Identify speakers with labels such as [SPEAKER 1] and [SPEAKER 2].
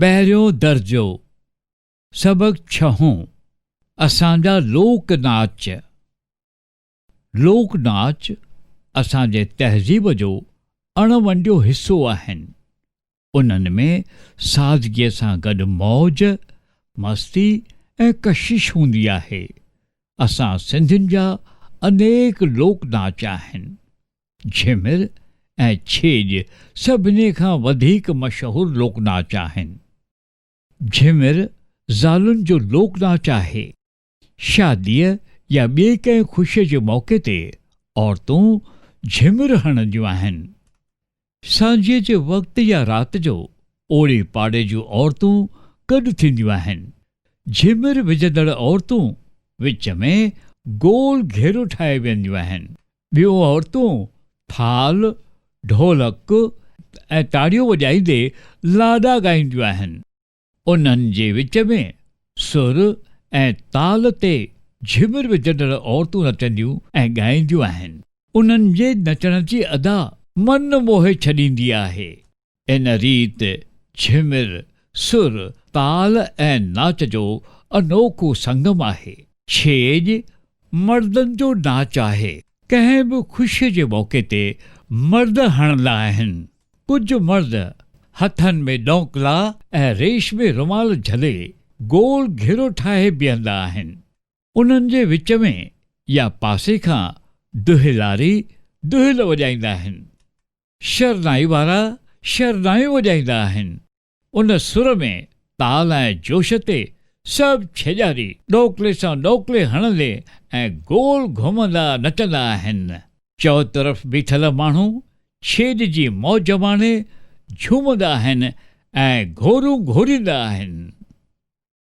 [SPEAKER 1] پهريون درجو، سبق ڇهون، اسان جا لوڪ ناچ. لوڪ ناچ اسان جي تهذيب جو اڻ ونڊيو حصو آهن. انهن ۾ سادگيء سان گڏ موج، مستي ۽ ڪشش هوندي آهي. اسان سنڌين جا انيڪ لوڪ ناچ آهن. جهمر ۽ ڇيڄ سڀني کان وڌيڪ مشهور لوڪ ناچ آهن. جهمر زالن جو لوڪ ناچ آهي. شاديء يا ٻئي ڪنهن خوشيء جي موقعي تي عورتون جهمر هڻنديون آهن. سانجهيء جي وقت يا رات جو اوڙي پاڙي جون عورتون گڏ ٿينديون آهن. جهمر وجهندڙ عورتون وچ ۾ گول گهيرو ٺاهي ويهنديون آهن. ٻيون عورتون ٿالهه، ڍولڪ ۽ تاڙيون وڄائيندي لاڏا ڳائينديون آهن. انهن جي وچ ۾ سر ۽ تال تي جهمر وجهندڙ عورتون نچنديون ۽ ڳائينديون آهن. انهن جي نچڻ جي ادا من موهي ڇڏيندي آهي. ان ريت جهمر، سر، تال ۽ ناچ جو انوکو سنگم آهي. ڇيڄ مردن جو ناچ آهي. ڪنهن به خوشيء جي موقعي تي مرد هڻندا آهن. ڪجهه مرد هٿن ۾ ڏونڪلا ۽ ريشمي رومال جهلي گول گهيرو ٺاهي بيهندا آهن. انهن جي وچ ۾ يا پاسي کان دهلاري دهل وڄائيندا آهن. شرنائي وارا شرنايون وڄائيندا آهن. ان سر ۾ تال ۽ جوش تي سڀ ڇيڄاري ڏوڪلي سان ڏوڪلي هڻندي ۽ گول گهمندا نچندا آهن. چؤطرف بيٺل ماڻهو ڇيڄ جي موج ماڻي جهومندا آهن ۽ گهورون گهوريندا آهن.